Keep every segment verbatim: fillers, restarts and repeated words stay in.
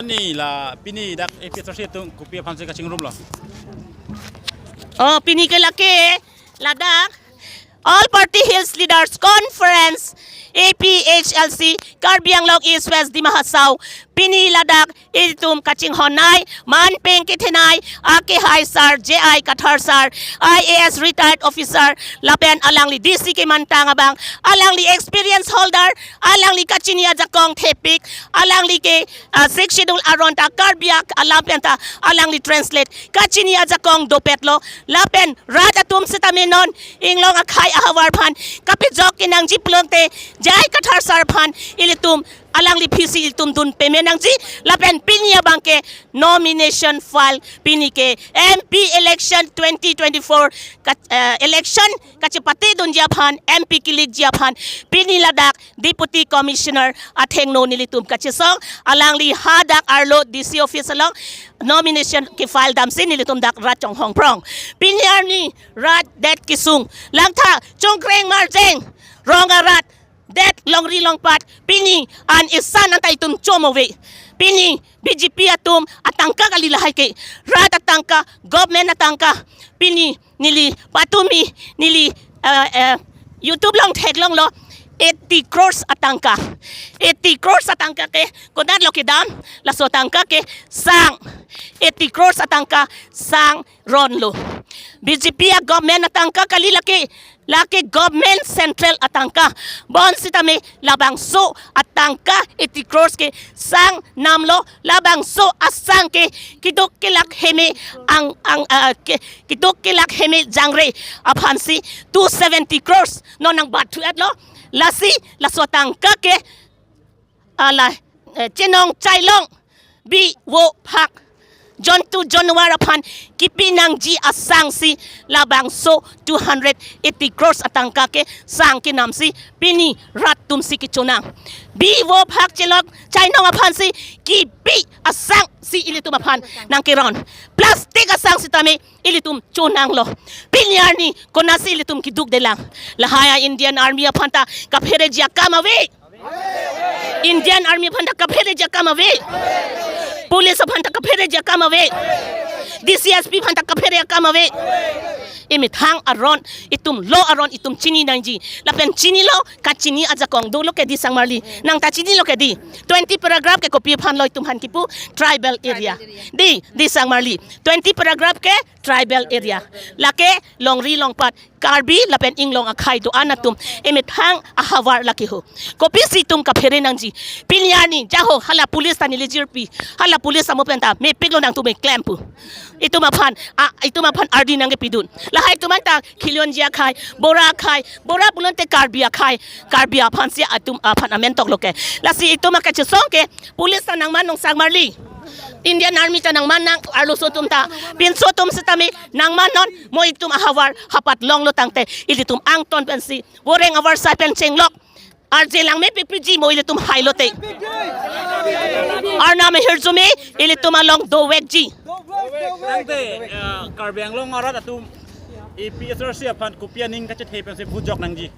Ni la pini dak A P H L C atum kopi aphan si kachingrumlo? Oh, pini ke lake ladak All Party Hills Leaders Conference, A P H L C, Karbi Anglong East West Dima Hasao. Pini ladak ilitum kachinghonnei, manpeng kethenei, akehai sar, J I Kathar sar, I A S retired officer, lapen alangli D C kemantang abang, alangli experience holder, alangli kachini ajakong thepik, alangli ke, ah, Sixth Schedule aron ta Karbi ak-, alam pen ta alangli translate, kachini ajakong dopetlo, lapen rat atum sitame non inglong akhei ahavar aphan kapejok kenangji pulote, J I Kathar sar aphan ilitum alangli aphi si ilitum dun peme nangji, lapen pini abang ke nomination file, pini ke M P election twenty twenty-four ka-, eh, election kachepatedunji aphan, M P kelikji aphan, pini ladak Deputy Commissioner athengno nelitum kachesong, alangli hadak arlo D C office along nomination kefile damsi nelitum dak rat chonghong prong. Pini arni rat det kesung, langtha, Chungkreng Marjeng, rong arat, det longri longpat, pini an isan anta itum chom ave. Pini B J P atum atangka kali lahai ke, rat atangka, government atangka. Pini neli patumi, neli, eh, eh, YouTube along theklonglo, eighty crores atangka. Eighty crores atangka ke konatlo kedam, laso atangka ke sang. Eighty crores atangka sang ronlo. B J P a government atangka kali lake, lake government central atangka. Bonsitame labangso atangka eighty crores ke sang namlo, labangso asang ke keduk kelak heme ang, ang, ah, ke, keduk kelak heme jangre aphan si two seventy crores non nangbat thuetlo. Lasi laso atangka ke, ah, la, eh, chenong chailong, bi vo phak, jontu jonwar aphan kepi nangji asang si labangso two hundred eighty crores atangka ke sang kenam si pini rat atum si kechonang. Bi vo phak chelok chainong aphan si kepi asang si ilitum aphan nangkeron. Plastic asang sitame ilitum chonanglo. Pini arni konatsi ilitum kedukdelang? Lahai a Indian Army aphan ta kaphereji akam ave. Indian Army aphan ta kaphereji akam ave. Police aphan ta kaphereji akam ave. D C S P aphan ta kaphere akam ave. Emethang aron, itum lo aron itum chini nangji. Lapen chinilo, kachini ajakong dolo ke di sangmarli. Nang ta chinilo ke di. Twenty paragraph ke kopi aphanlo itum aphan kipu? Tribal area. Di, di sangmarli. Twenty paragraph ke tribal area. Lake longri longpat Karbi lapen inglong akhei do-an atum, emethang ahavar lake ho. Kopisi itum kaphere nangji? Pini arni jaho hala police ta neli jirpi, hala police amo pen ta mepiklo nangtum eklem pu. Itum aphan, a, itum aphan ardi nangkepidun. Lahai atum anta khilonji akhei, bora akhei, bora pulote Karbi akhei, Karbi aphan si atum aphan amen toklo ke. Lasi itum akachesong ke, police ta nangman non sangmarli. Indian Army ta nangman nang, arloso atum ta, pinso atum sitame nangman non, mo itum ahavar hapat longlo tangte, ilitum angton pensi voreng avarsai pen chenglok. Arje lang mepikpikji mo ilitum hailote. Arnam ahirjume ilitum along dovekji. Tangte, eh, Karbi Anglong arat atum A P H L C aphan kopi aning kachethe pensi vote jok nangji?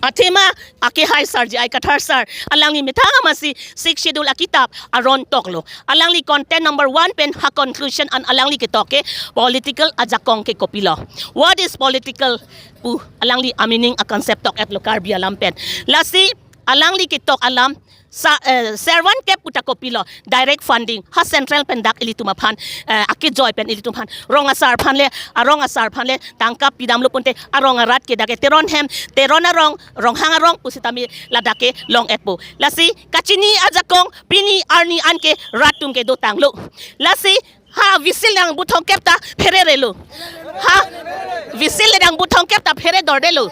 Athema, akehai sar J I Kathar sar, alangli methang amatsi Sixth Schedule akitap aron toklo. Alangli content number one pen ha conclusion an alangli ketok ke political ajakong ke kopilo. What is political pu alangli a meaning a concept tok-etlo Karbi alam pen. Lasi alangli ketok alam sa, eh, servant ke pu ta kopilo, direct funding, ha central pen dak ilitum aphan, eh, akejoi pen ilitum aphan, rong asar aphan le, arong asar aphan le tangka pidamlo pulote, arong arat ke dak ke Teron hem, Teron arong, Ronghang arong pusitame ladak ke long-etpo. Lasi kachini ajakong pini arni an ke rat atum ke dotanglo. Lasi ha whistle nang bu thomkep ta phererelo. Ha whistle nang bu thomkep ta phere dordelo.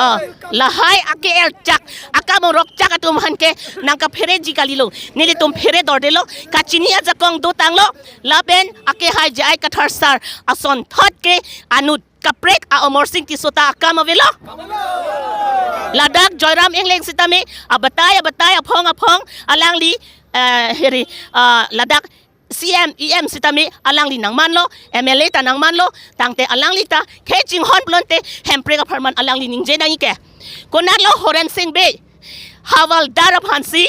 Ah, lahai ake-el chak, akam orok chak atum aphan ke nangkaphereji kalilo. Nelitum phere dordelo, kachini ajakong dotanglo, lapen akehai J I Kathar sar asonthot ke anut kaprek a Amarsing Tisso ta akam avelo. Ladak Joyram Engleng sitame abatai abatai aphong aphong alangli, eh, heri, ah, ladak C M, E M sitame alangli nangmanlo, M L A ta nangmanlo, tangte alangli ta khei chinghon pulote Hemprek apharman alangli ningje nangji ke. Konatlo Horensing Bey, Havaldar aphansi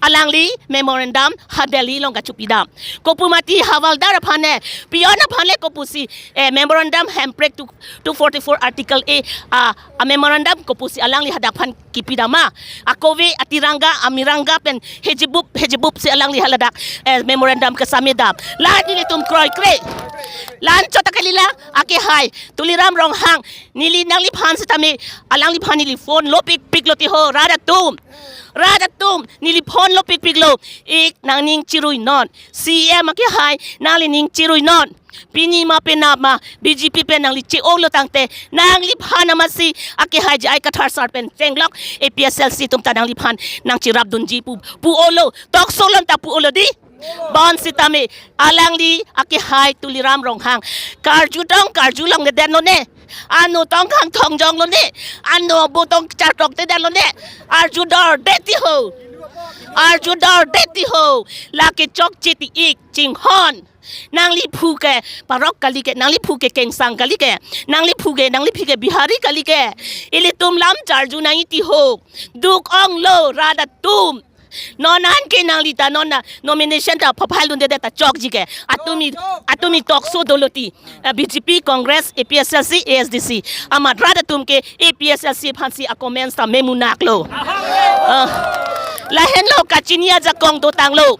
alangli memorandum ha Delhi along kachopidam. Kopu mati, Havaldar aphan ne, peon aphan le kopusi, eh, memorandum hemprek two, two forty-four Article A, ah, a memorandum kopusi alangli hadak aphan kipidam ma. Akove, atiranga, amiranga pen hejibup, hejibup si alangli haladak, eh, memorandum kesamedam. La nelitum kroikre. La-anchot ta kalila, akehai Tuliram Ronghang, neli nangliphan sitame, alangliphan neli phone lo pikpik lo ti ho, rat atum. Rat atum, neli phone lo pikpik lo. Ik nangning chirui non. C M akehai, nangli ning chirui non. Pini ma penap ma, B J P pen nangli che-olo tangte, nangliphan amatsi, akehai J I Kathar sir pen chenglok, A P H L C atum ta nangliphan nangcherapdunji pu, pu-olo, toksolon ta pu-olo di. Bonsitame, alangli akehai Tuliram Ronghang. Karju tong, karju longledet lo ne. Ano tong kangthong jong lo ne. Ano bo tong chartok tedet lo ne. Arju dorde ti ho. Arju dorde ti ho. Lake chokche ti ik chinghon. Nangliphu ke parok kali ke, nangliphu ke kengsang kali ke, nangliphu ke, nangliphi ke Bihari kali ke. Ilitum lam charju nangji ti ho. Duk ong lo rat atum. Non an ke nangli ta non na nomination ta phaphail dunde ta chokji ke. Atumi, atumi tokso dolo ti. Eh, B J P, Congress, A P H L C, A S D C. Amat rat atum ke A P H L C aphansi a comments ta memunak lo. Ah. Lahenlo kachini ajakong dotang lo.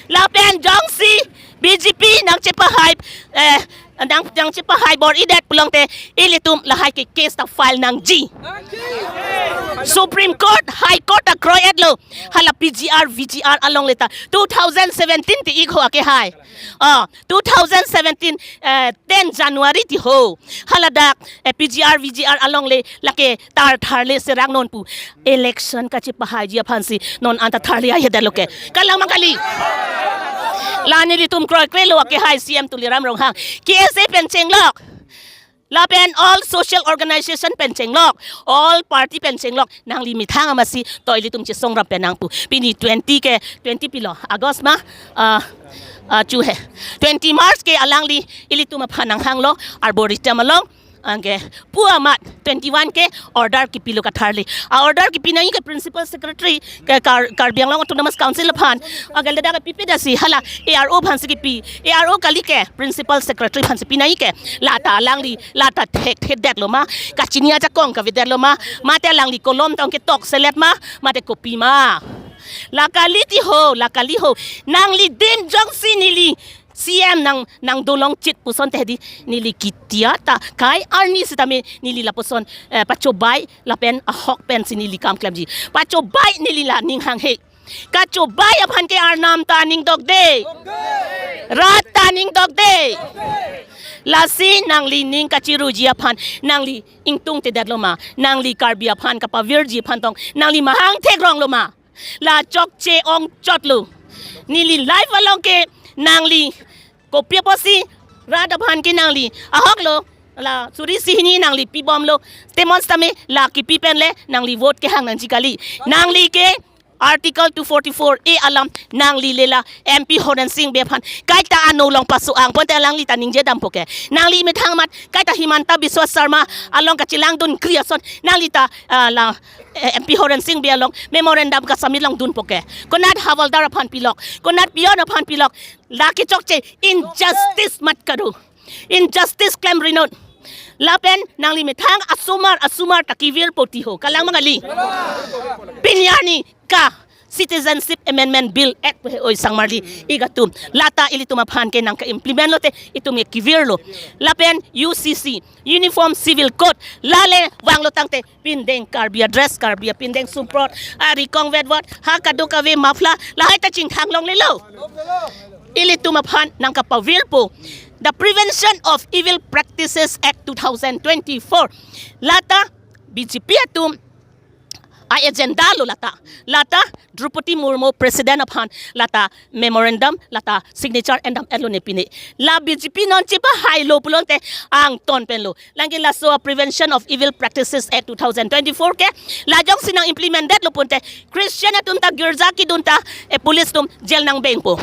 Lapen jongsi B J P nangchepahai, eh, nang, nangchepahai bor-idet pulote ilitum lahai ke case ta file nangji. Supreme Court, High Court ta kroi-et lo. Hala P G R, V G R along le ta two thousand seventeen ti ik ho akehai. Ah, two thousand seventeen, eh, ten January ti ho. Haladak, eh, P G R, V G R along le lake tar tharle serang non pu. Election kachepahaiji aphansi non anta tharle ahedet lo ke. Kalang ma kali. La nelitum kroikre lo akehai C M Tuliram Ronghang. K S A pen chenglok. Lapen all social organization pen chenglok. All party pen chenglok. Nangli methang amatsi to ilitum chesong ram pen nangpu. Pini twenty ke, twenty pilo. August ma, ah, ah, chu he. Twenty March ke alangli ilitum aphan nanghanglo. Arboretum along. Anke pu amat twenty-one ke order kipilo Kathar le. A order kipi nangji ke Principal Secretary ke Kar-, Karbi Anglong Autonomous Council aphan. Anke ladak ke pipe dasi hala A R O aphansi kipi. A R O kali ke Principal Secretary aphansi pi nangji ke. Lata alangli, lata thekthedet lo ma. Kachini ajakong kavedet lo ma. Mate alangli kolom tong ketok selet ma. Mate kopi ma. La kali ti ho, la kali ho. Nangli dim jongsi neli C M nang, nang dolong chit puson te di neli kitia ta kai arni sitame neli lapuson, eh, pachobai lapen ahok pensi neli kam klemji. Pachobai neli la ning hanghe. Kachobai aphan ke Arnam ta ning dokde. Rat ta ning dokde. Lasi nangli ning kachiruji aphan nangli ingtung tedet lo ma. Nangli Karbi aphan kapavirji aphan tong nangli mahang thekrong lo ma. La chokche ongchot lo. Neli live along ke nangli kopi apotsi rat aphan ke nangli ahok lo. La suri si hini nangli pibom lo. Temon sitame la kipi pen le nangli vote kehang nangji kali. Nangli ke Article two forty-four A alam nangli le la M P Horen Sing Bey aphan kaita ano along pasu-ang pon te alangli ta ningje dampo ke. Nangli methang amat kaita Himanta Biswa Sarma along kachelang dun kri ason nangli ta, ah, la, eh, M P Horen Sing Bey along memorandum kasamit long dunpo ke. Konat Havaldar aphan pilok, konat peon aphan pilok, lake chokche injustice mat kado. Injustice klem rinot. Lapen nangli methang asomar, asomar ta kevirpo ti ho. Kalang ma kali. Pini arni ka Citizenship Amendment Bill Act oi sangmarli ik atum. Lata ilitum aphan ke nang ke implement lote itum ke kevir lo. Lapen U C C, Uniform Civil Code, lale vanglo tangte pindeng Karbi adress, Karbi apindeng sumprot, ari kongvet vot, ha kadokave muffler, lahai ta chingthang longlelo. Ilitum aphan nang kapavirpo. The Prevention of Evil Practices Act two thousand twenty-four. Lata B J P atum a agenda lo lata. Lata Droupadi Murmu President aphan lata memorandum, lata signature endam-et lo ne pine. La B J P non chepahailo pulote angton pen lo. Lake laso Prevention of Evil Practices Act two thousand twenty-four ke la jongsi nang implement det lo ponte Christian atum ta girja kedun ta, eh, police atum jail nangbengpo.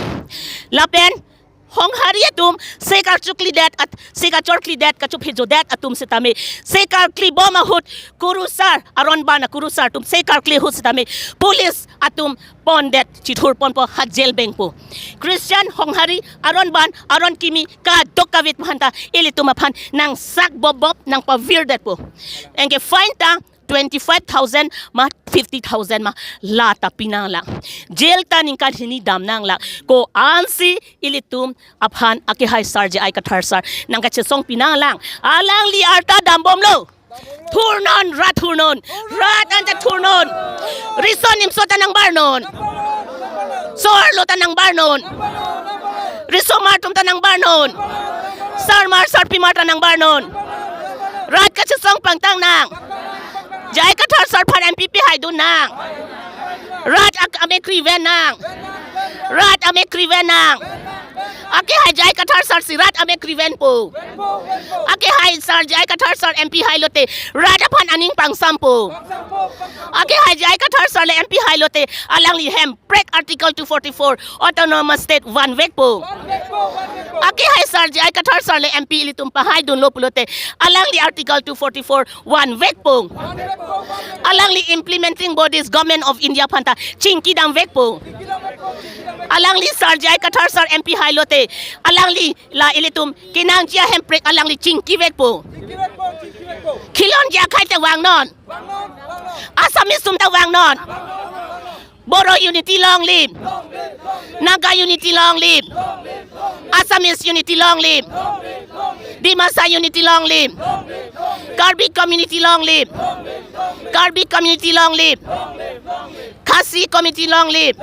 Lapen Honghari atum, se karchuklidet, at, se kachorklidet, kachophejodet atum setame, se karklibom ahut, kurusar, aron ban akurusar atum, se karkli ahut setame, police atum pondet, chithurponpo, ha jail bengpo. Christian Honghari, aron ban, aron kimi, kadokave aphanta, ilitum aphan, nangsak bobop, nangpavirdetpo. Anke fine ta, twenty-five thousand ma, fifty thousand ma, la ta pinanglang. Jail ta ningkan hini damnanglang. Ko-ansi ilitum aphan akehai sar J I Kathar sar nangkachesong pinanglang. Alangli arta dambomlo. Thurnon, rat thurnon. Rat anta thurnon. Riso nimso ta nangbarnon. So-arlo ta nangbarnon. Risomar atum ta nangbarnon. Sarmar sarpimar ta nangbarnon. Rat kachesong pangtangnang. J I Kathar sar aphan M P pehaidunnang. Rat ak-, amekri vennang. Rat amekri vennang. Akehai J I Kathar sar si rat amekri venpo. Akehai sar J I Kathar sar M P hailote rat aphan aning pangsampo. Akehai J I Kathar sar le M P hailote alangli hemprek Article two forty-four Autonomous State vanvekpo. Akehai sar J I Kathar sar le M P ilitum pahaidunlo pulote alangli Article two forty-four vanvekpo. Alangli implementing bodies Government of India aphanta chingki damvekpo. Alangli sar J I Kathar sar M P hailote alangli la ilitum kenangji ahemprek alangli chingkivekpo. Khilonji akhai ta vangnon. Assamese atum ta vangnon. Bodo unity long live. Naga unity long live. Assamese unity long live. Dimasa unity long live. Karbi community long live. Karbi community long live. Khasi community long live.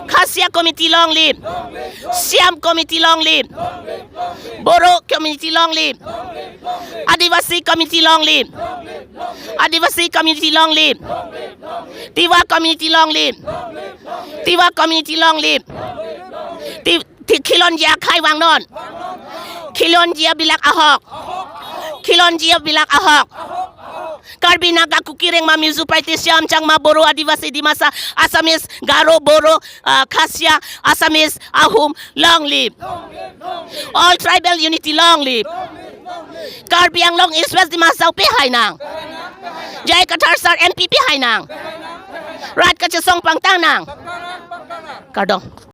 Khasia community long live. Siam community long live. Bodo community long live. Adivasi community long live. Adivasi community long live. Tiwa community long live. Tiwa community long live. Ti, ti khilonji akhai vangnon. Khilonji abilak ahok. Khilonji abilak ahok. Karbi, Naga, Kuki, Rengma, Mizo, Paite, Siam, Changma, Bodo, Adivasi, Dimasa, Assamese, Garo, Bodo, ah, Khasia, Assamese, Ahom, long live. All tribal unity long live. Karbi Anglong East West Dima Hasao pehainang. J I Kathar sar M P pehainang. Rat kachesong pangtangnang. Kardom.